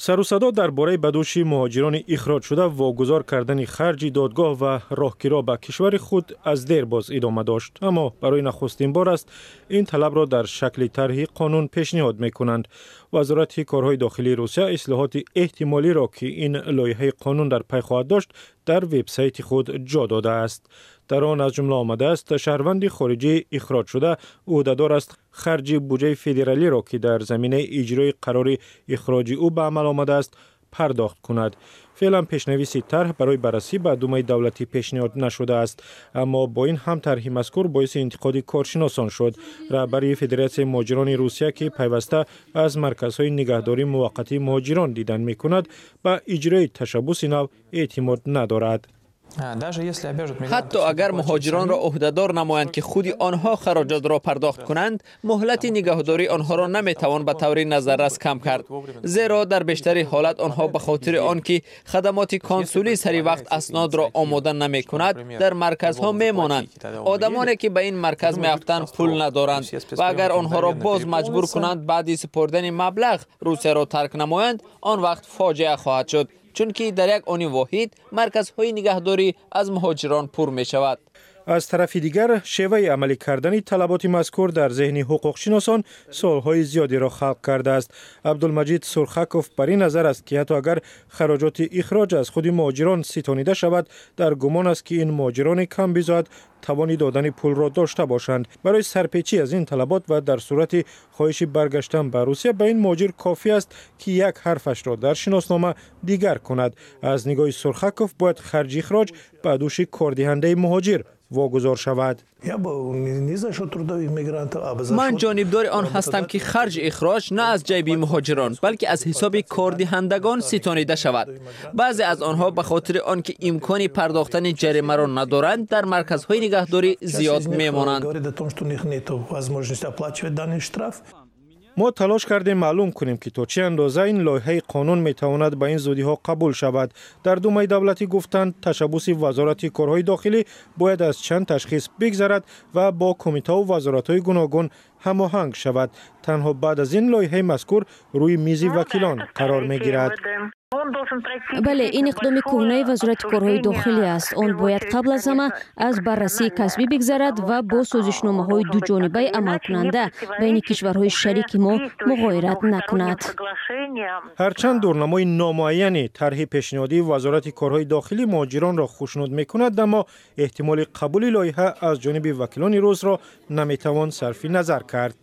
Сару садо дар бораи ба дӯши муҳоҷирони ихроҷшуда вогузор кардани харҷи додгоҳ ва роҳкиро ба кишвари худ аз дербоз идома дошт, аммо барои нахустин бор аст, ин талабро дар шакли тарҳи қонун пешниҳод мекунанд. Вазорати корҳои дохилии Русия ислоҳоти эҳтимолиро, ки ин лоиҳаи қонун дар пай хоҳад дошт, дар вебсайти худ ҷо додааст. Дар он аз ҷумла омадааст: шаҳрванди хориҷии ихроҷшуда ӯҳдадор аст харҷи буҷаи федералиро, ки дар заминаи иҷрои қарори ихроҷи ӯ ба амал омадааст, пардохт кунад. Феълан пешнависи тарҳ барои баррасӣ ба Думаи давлатӣ пешниҳод нашудааст, аммо бо ин ҳам тарҳи мазкур боиси интиқоди коршиносон шуд. Раҳбари Федератсияи муҳоҷирони Русия, ки пайваста аз марказҳои нигаҳдории муваққатии муҳоҷирон дидан мекунад, ба иҷрои ташаббуси нав эътимод надорад. Ҳатто агар муҳоҷиронро ӯҳдадор намоянд, ки худи онҳо хароҷотро пардохт кунанд, муҳлати нигаҳдории онҳоро наметавон ба таври назаррас кам кард, зеро дар бештари ҳолат онҳо ба хотири он ки хадамоти консулӣ сари вақт аснодро омода намекунад, дар марказҳо мемонанд. Одамоне, ки ба ин марказ меафтанд, пул надоранд ва агар онҳоро боз маҷбур кунанд, баъди супоридани маблағ Русияро тарк намоянд, он вақт фоҷиа хоҳад шуд, чунки дар як они воҳид марказҳои нигаҳдорӣ аз муҳоҷирон пур мешавад. Аз тарафи дигар, шеваи амалӣ кардани талаботи мазкур дар зеҳни ҳуқуқшиносон суолҳои зиёдеро халқ кардааст. Абдулмаҷид Сурхаков бар ин назар аст, ки ҳатто агар хароҷоти ихроҷ аз худи муҳоҷирон ситонида шавад, дар гумон аст, ки ин муҳоҷирони камбизоат тавони додани пулро дошта бошанд. Барои сарпечӣ аз ин талабот ва дар сурати хоҳиши баргаштан ба Русия ба ин муҳоҷир кофӣ аст, ки як ҳарфашро дар шиноснома дигар кунад. Аз нигоҳи Сурхаков, бояд харҷи ихроҷ ба дӯши кордиҳандаи муҳоҷир вогузор шавад. Ман ҷонибдори он ҳастам, ки харҷи ихроҷ на аз ҷайби муҳоҷирон, балки аз ҳисоби кордиҳандагон ситонида шавад. Баъзе аз онҳо ба хотири он ки имкони пардохтани ҷаримаро надоранд, дар марказҳои нигаҳдорӣ зиёд мемонанд. Мо талош кардем маълум кунем, ки то чӣ андоза ин лоиҳаи қонун метавонад ба ин зудиҳо қабул шавад. Дар Думаи давлатӣ гуфтанд, ташаббуси Вазорати корҳои дохилӣ бояд аз чанд ташхис бигзарад ва бо кумитаву вазоратҳои гуногун ҳамоҳанг шавад. Танҳо баъд аз ин лоиҳаи мазкур рӯи мизи вакилон қарор мегирад. Бале, ин иқдоми кӯҳнаи Вазорати корҳои дохилӣ аст. Он бояд қабл аз ҳама аз баррасии касбӣ бигзарад ва бо созишномаҳои дуҷонибаи амалкунанда байни кишварҳои шарики мо муғоират накунад. Ҳарчанд дурнамои номуайяни тарҳи пешниҳодии Вазорати корҳои дохилӣ муҳоҷиронро хушнуд мекунад, аммо эҳтимоли қабули лоиҳа аз ҷониби вакилони русро наметавон сарфи назар кард.